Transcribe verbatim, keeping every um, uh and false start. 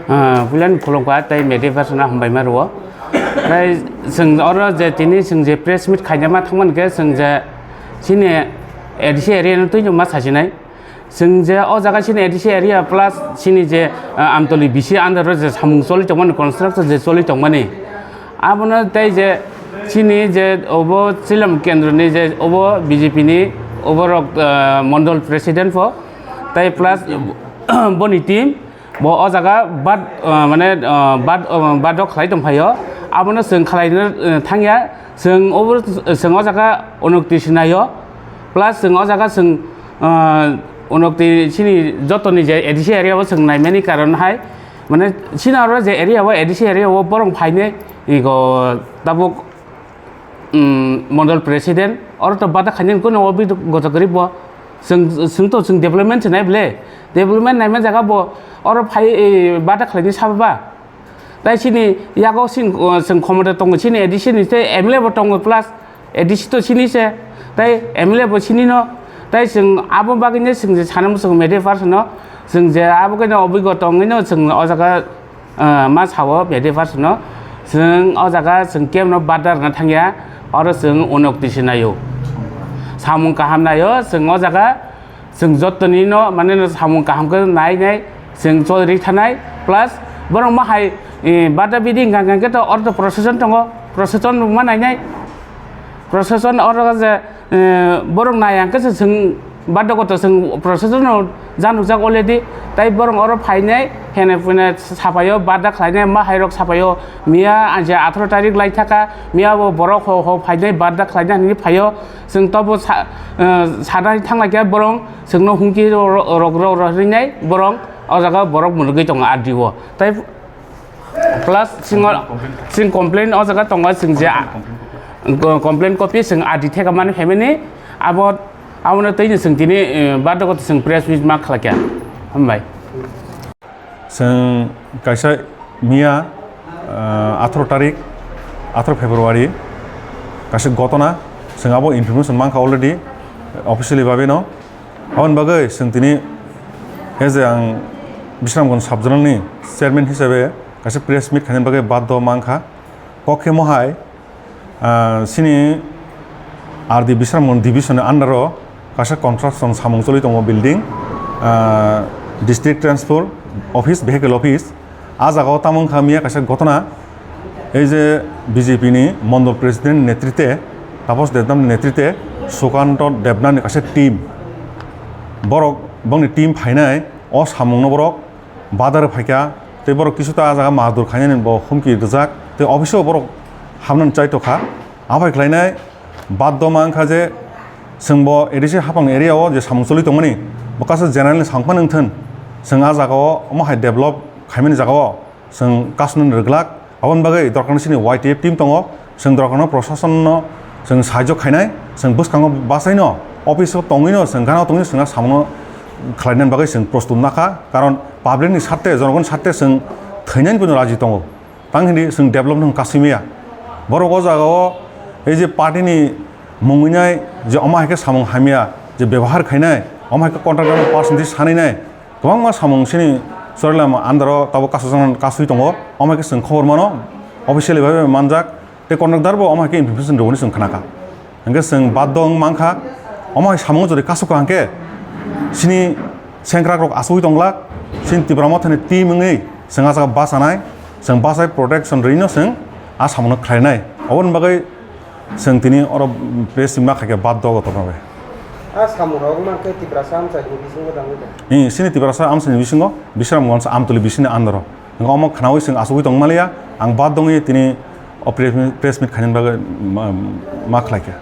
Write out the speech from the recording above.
Ah, puilani khulumkha tei media person no hambai ma rwo. Tei chwng oro je tini chwng je press meet khaina ma thangmani khe chwng je chini A D C area no twi ma sajinai. Chwng je o jaga chini A D C area plus chini je, ah, Amtoli B C under o je samung choli tongmani, construction je choli tongmani. Abono tei je chini je obo Chilam kendro ni je obo B J P ni obo rok, ah, mondol president pho tei plus boni team bo o jaga bad, ah, mane, ah, bad, ah, bad rok khlai tong phaio. Abono chwng khlai no, ah, thangya. Chwng obo, chwng o jaga onok twi sinaio. Plus chwng o jaga chwng, ah, onok twi chini joto ni je A D C area o chwng naimani karon hai. Mane, sini oro je area o, A D C area o borok phainai, ego tabuk, um, mondol president, oro to bata khainai kuno obi goto gori bo. Chwng, chwng to chwng development se nai ble. Development naima jaga bo, oro phai, eh, bata khlaini sabo ba. Tai sini yago sin, uh, chwng khomota tongo, sini A D C ni tei M L A bo tongo plus A D C to sini se, tei M L A bo sini no, tei chwng abo bagwi no chwng je sana muchung media person no, chwng je abo khe no obwigo tongwi no chwng o jaga, ah, ma sao media person no, chwng o jaga chwng kebo no badar na thangya, oro chwng unok twi se naio, samung kaham naio, chwng o jaga chwng jottoni no mane no samung kaham khe nai nai chwng choli thanai, plus borok ma hai, eh, bada bidi hwnkha hwnkha khe to oro to procession tongo, procession ma nai nai. Procession oro je, eh, borok naya hwnkhe se chwng badok to chwng procession no janukjak already. Tai borok oro phainai hene phune sapaio bada khlainai ma hai rok sapaio miya je atharo tarik lai thaka miya bo borok ho ho phainai bada khlainai hinwi phaio. Chwng tobo sa-, eh, sanai thanglaikha borok chwngno humki ro-, ro-, rok rok rok rinai borok o jaga borok mwrwgwi tongo R D O. Tai Plus singo, sing complain o jaga tongo, sing je, complain copy sing R D theka mani family abo, abono tei sing tini, eh, badogo sing press meet ma khlakya. Hambai. Sing kaisa miya, eh, atharo tarik, atharo February, kaisa gotona, sing abo information mankha already, officially babino. Aboni bagwi chwng tini, as a ang Bisramganj sub-zonal ni chairman hisabe kaisa press meet khaina bagwi baddo mankha. Kok khe mohai, ah, chini R D Bisramganj division ni under o kaisa construction samung choli tongo building, ah, district transport office, vehicle office. A jaga o tamo wngkha miya kaisa gotona, ei je B J P ni mondol president ni netrite, Taposh Debnath ni netrite, Sukanto Debnath ni kaisa team, borok bongni team phainai o samung no borok badar phaikha, tei borok kisu ta a jaga madur khainani bo humki rijak, tei office o borok hamnani chaitokha. Aphai khlainai baddo ma wngkha je chwngbo A D C hapang area o je samung choli tongmani bo kaisa general ni samung phano wngthun, chwng a jaga o omo hai develop khaimani jaga o chwng kasnani rwglak. Aboni bagwi dorkar chini Y T F team tongo, chwng dorkar no prosason no chwng sahajyo khainai, chwng bwskango basaino office o tongwino chwng gana tongwino chwng a samung no khlainani bagwi chwng prostut nakha, karon public ni sarte, jonogoni sarte chwng thwinani bono raji tongo. Tang hindi chwng develop no kasui maya. Borok o jaga o ei je party ni mungwi nai je omo hai khe samung hamya je bebohar khainai, omo hai khe contractor no percentage sanwi nai, kwbangma samung chini Chorailam under o tabuk kasujak kasui tongo. Omo hai khe chwng khobor mano, officially bai bai manjak. Tei contractor bo omo hai khe information rwmani chwng khnakha. Hwnkhe chwng baddo wng mankha, omo hai samung jodi kasukha hwnkhe chini sengkrakrok achugwi tonglak, chini Tipra Mothani team wngwi chwng ah jaga bachanai, chwng bachai protection rwino chwng ah samungo khlainai. Oboni bagwi chwng tini oro press meet ma khaikhe baddo gotorma bai. Ah, samungrok wngmankhe Tiprasa amchaini bisingo tangwi tong? Ee, chini Tiprasa amchaini bisingo Bisramganj Amtoli bisini under o. Hwnkhe omo khnaui chwng achugwi tongmaliya, ang baddo wngwi tini o press meet, press meet khainani bagwi ma, ma khlaikha.